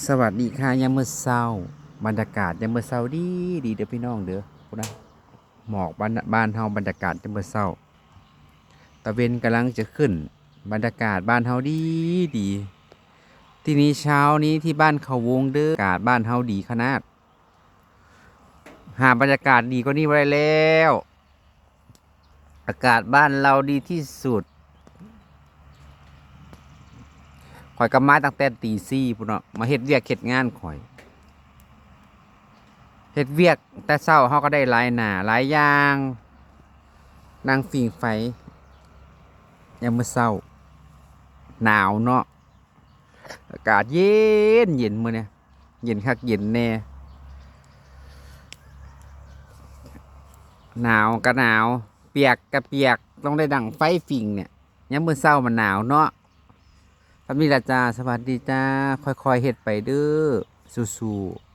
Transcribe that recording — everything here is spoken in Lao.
ສະຫວັດດີຄ່ະ ຍາມມື້ເຊົ້າ ບັນຍາກາດຍາມມື້ເຊົ້າດີ ດີເດີພີ່ນ້ອງເດີ. ພຸ້ນນະ ໝອກບ້ານ ບ້ານເຮົາ ບັນຍາກາດຍາມມື້ເຊົ້າ ຕາເວັນກຳລັງຈະຂຶ້ນ ບັນຍາກາດບ້ານເຮົາດີ ດີ. ທີ່ນີ້ ເຊົ້ານີ້ທີ່ບ້ານເຂົາວົງເດີ ອາກາດບ້ານເຮົາດີຂະໜາດ. ຫາບັນຍາກາດດີກວ່ານີ້ບໍ່ໄດ້ແລ້ວ. ອາກາດບ້ານເຮົາດີທີ່ສຸດ. ຂ້ອຍກໍມາຕັ້ງແຕ່ຕີສີ່ພຸ້ນເນາະ ມາເຮັດວຽກເຮັດງານຂ້ອຍ. ເຮັດວຽກແຕ່ເຊົ້າເຮົາກໍໄດ້ຫຼາຍໜ້າຫຼາຍຢ່າງ. ນັ່ງຜິງໄຟຍາມມື້ເຊົ້າ ໜາວເນາະ. ອາກາດເຢັນເຢັນມື້ນີ້ ເຢັນຄັກເຢັນແນ່. ໜາວກໍໜາວ ປຽກກໍປຽກ ຕ້ອງໄດ້ດັ່ງໄຟຝິ່ງນີ້. ຍາມມື້ເຊົ້າມັນໜາວເນາະ. ສ່ຳນີ້ລະຈ້າ ສະຫວັດດີຈ້າ. ຄ່ອຍໆເຮັດໄປເດີ ສູ້ໆ.